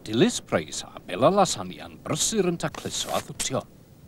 Mae Dilys Price a Bella Lasania'n brysur yn tacluso a thwtio.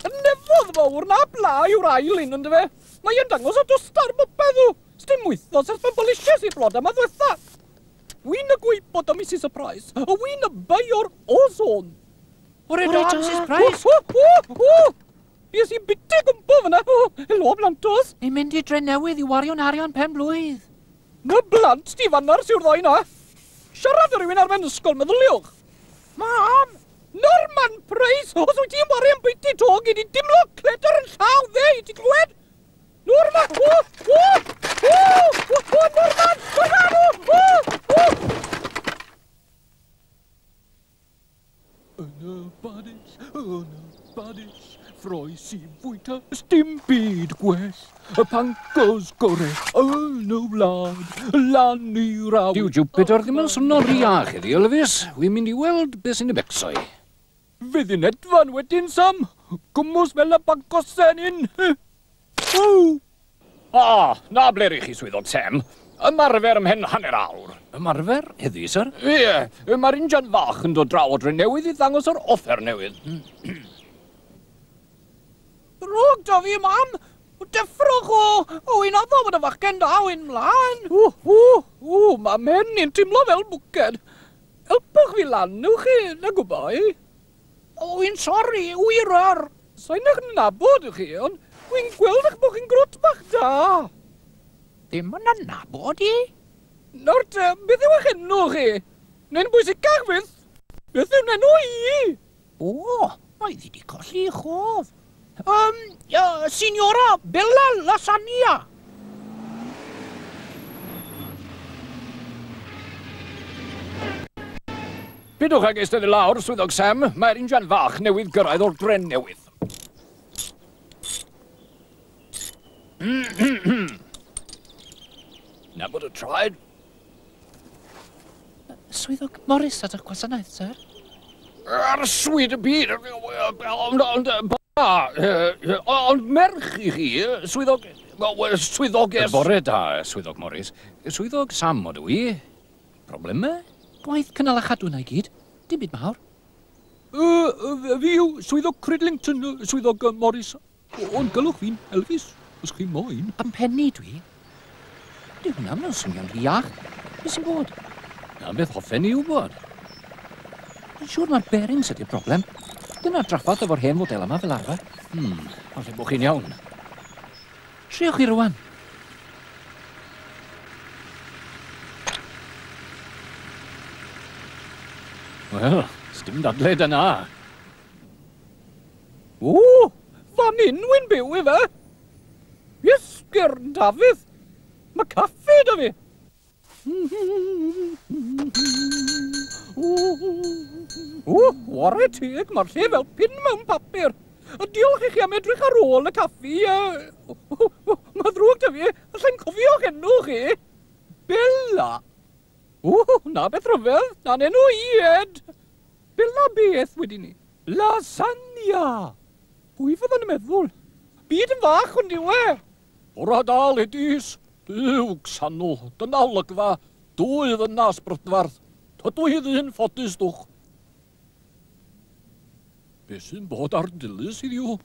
Y nefodd fawr na bla yw'r ail un yndyfe. Mae e'n dangos y dwst ar bopeth w. Sdim wythnos ers pan bolisies i'r blodau yma ddwetha. Wy'n y gwybod o Mrs Price, a wy'n y beio'r ozone. Bore da, Mrs Price. Bues i'n biti gwmpo fyna. Helo, blantos. Ni'n mynd i Drenewydd i wario'n arian pen blwydd. Na blant di fannar sy'r ddoi na. Siarad â rhywun ar ben ysgol, meddyliwch. Mam! Norman Price, os wyt ti'n wario am biti to, gei di dimlo cledr yn llaw dde, ti'n clywed? Norman! O! O! O! O! O! Norman! Norman! O! O! O! Yn y badell, yn y badell, ffroes i fwyta, sdim byd gwell. Y pancos gore yn y wlad, lan i'r awyr. Dyw Jupiter ddim yn swno'n rhy iach heddi, Elvis. Wi'n mynd i weld beth sy'n ei becso i. Fydd hi'n hedfan wedyn, Sam. Gwmws fel y pancosen un. Ww! Ah, na ble rych chi, swyddog Sam. Ymarfer ymhen hanner awr. Ymarfer? Heddi, sir? Ie, mae'r injan fach yn dod draw o Drenewydd i ddangos yr offer newydd. Drwg da fi, mam! Deffrwch o! O, i'n addo bod y fachgen da wy'n mlaen. O, o, o, mae mhen i'n teimlo fel bwced. Helpwch fi lan, newch chi, na gwybod i. O, i'n sori, wir ar. Sa'n eich nabod chi, ond wy'n gweld eich bod chi'n grwt bach da. Ddim yn nabod i? Nawr te, beth yw eich enw chi? Neu'n bwysicach fyth? Beth yw'n enw i? O, mae ddi di colli ei chof. Signora Bella Lasagna. Pidwch ag eistedd i lawr, swyddog Sam. Mae'r injan fach newydd gyrraedd o'r Drenewydd. Nabod y traed? Swyddog Morris at eich gwasanaeth, sir. Arswyd y byd, ond merch i chi, swyddog... swyddoges... Bore da, swyddog Morris. Swyddog Sam odw i. Problemau? Gwaith cynnal a chadw yna i gyd. Dim byd mawr. Fi yw swyddog Cridlington, swyddog Morris. Ond gylwch fi'n Elvis, os chi moyn. Am penni dwi. Dyw hwnna yn swnio'n rhy iach. Beth sy'n bod? Na beth hoffen i wybod. Dwi'n siŵr mae'r bearings ydy'r broblem. Dyna'r draffath efo'r hen fodel yma fel arfer. Falle bod chi'n iawn. Triwch chi rwan. Wel, sdim dadle dyna. O, fan hyn wy'n byw i fe. Iesgyrn Dafydd. Mae caffi da fi. O, ware teg, mae'r lle fel pin mewn papur. A diolch i chi am edrych ar ôl y caffi. Mae ddrwg da fi, allai'n cofio'ch enw chi. Bella. O, na beth rhyfedd, na'n enw i, Ed. Bella beth wedi ni? Lasagna. Pwy fydda'n meddwl? Byd yn fach ond yw e. Bore da, ladies. Duw, Xanw, dyna olygfa, dwy ddynas brydfarth. Tydw i ddyn ffodus dwch. Be sy'n bod ar Dilys iddiw?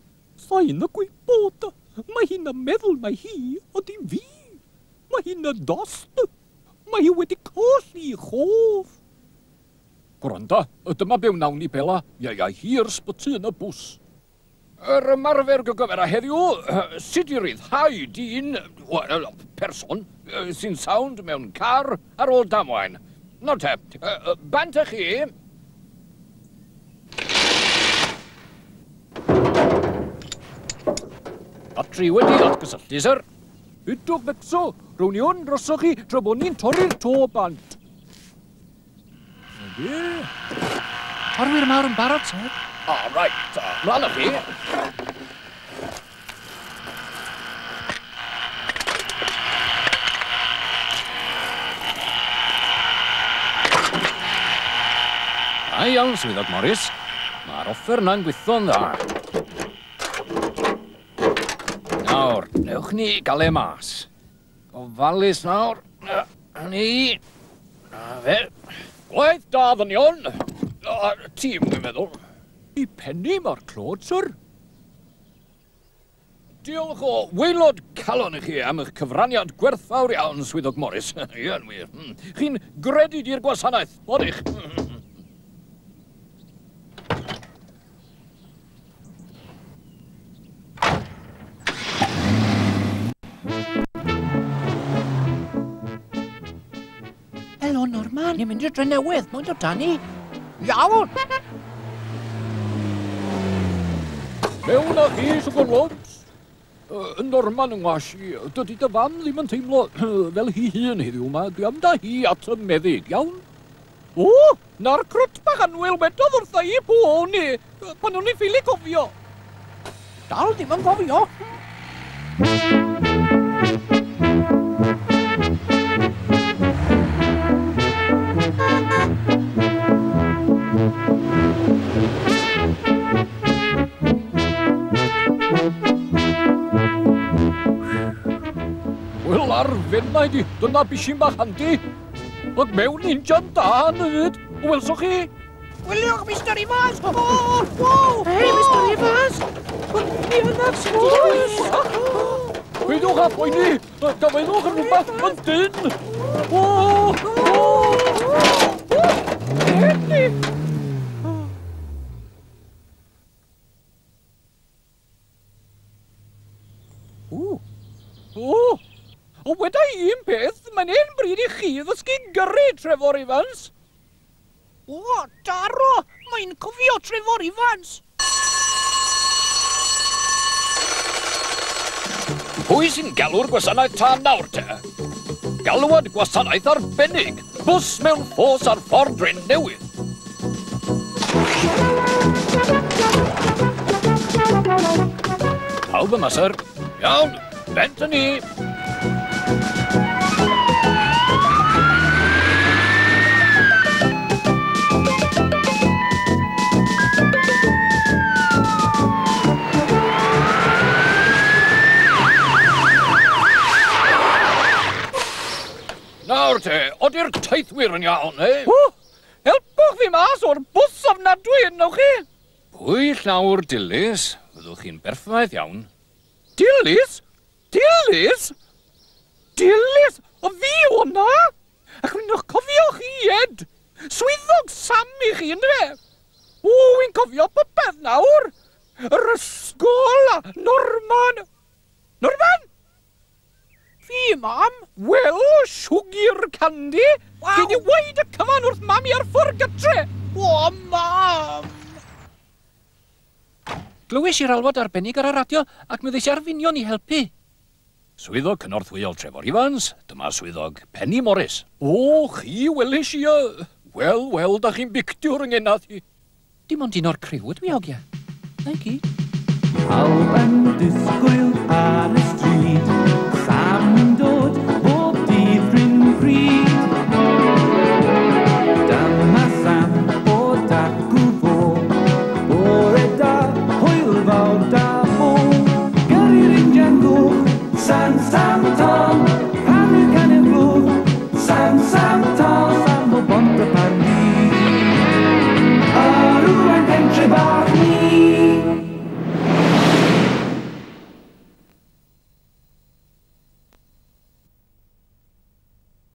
Sa'n y gwybod. Mae hi'n meddwl mai hi ydi fi. Mae hi'n dost. Mae hi wedi colli chof. Gwranda, dyma be wnawn ni, Bella. Ia, ia, hi'r sbyty yn y bws. Yr ymarfer gyfer a heddiw, sut i ryddhau dyn, person, sy'n sownd mewn car ar ôl damwain. Nawr te, bant â chi. Batri wedi atgysylltu, sir. Hydwch becso, rown i hwn drosoch chi tra bod ni'n torri'r to bant. Torwyr mawr yn barod, sir. Ah, right. Mlaen â chi. Da iawn, swyddog Morris. Mae'r offer yna'n gweithio'n dda. Nawr, newch ni gael e mas. Gofalus nawr. Na ni. Na fe. Gwaith da, ddynion. A tîm, dwi'n meddwl. I Penny mae'r clod, syr. Diolch o waelod calon i chi am eich cyfraniad gwerthfawr iawn, Swyddog Morris. Ie, yn wir. Chi'n gredyd i'r gwasanaeth, odych? Helo, Norman. Ni'n mynd i'r Drenewydd. Moyn dod 'da ni? Iawn! Mewn â chi, Siwgr Lobs. Norman yng ngwas i, dydy dy fam ddim yn teimlo fel hi hun heddiw yma. Dwi am da hi at y meddyg, iawn? O, na'r crwt bach annwyl wedodd wrtha i pwy o'n i, pan o'n i ffili cofio. Dal ddim yn cofio. Wel, ar fenau di, dyna bishyn bach handi. Ac mewn injan dân hefyd. Welsoch chi? Wyliwch, Mr Evans! O, wow! Hei, Mr Evans! Mi yna sgwrs! Peidiwch â poeni! Gafaelwch yn rhywbeth yn dynn! O! O! Enni! O! O! O, weda i un peth, mae'n hen bryd i chi ddysgu gyrru, Trefor Evans. O, daro! Mae'n cofio Trefor Evans. Pwy sy'n galw'r gwasanaeth tân nawr te? Galwad gwasanaeth arbennig. Bws mewn ffos ar ffordd Drenewydd. Pawb yma, syr. Iawn, bent â ni. Nawr te, ody'r teithwyr yn iawn, eh? O, helpwch fi mas o'r bws ofnadwy hyn, newch chi? Pwy llawr Dilys, fyddwch chi'n berffaith iawn. Dilys? Dilys? Dilys? O fi o'na? Ac rwy'n eich cofio chi, Ed. Swyddog Sam i chi, yndyfe? O, wy'n cofio popeth nawr. Yr ysgol a Norman. Norman? Fi, mam. Wel, siwgr candy. Waw. Gei di weud y cyfan wrth mam i ar ffwrdd gytre. O, mam. Glywais i'r alwad arbennig ar y radio ac mi ddes i ar finion i helpu. Swyddog cynorthwyol Trefor Evans, dyma swyddog Penny Morris. O, chi welis i y... Wel, wel, da chi'n bictiwr yng ngenad hi. Dim ond un o'r criw ydw i, hogia. Na i gyd. Pawb yn disgwyl ar y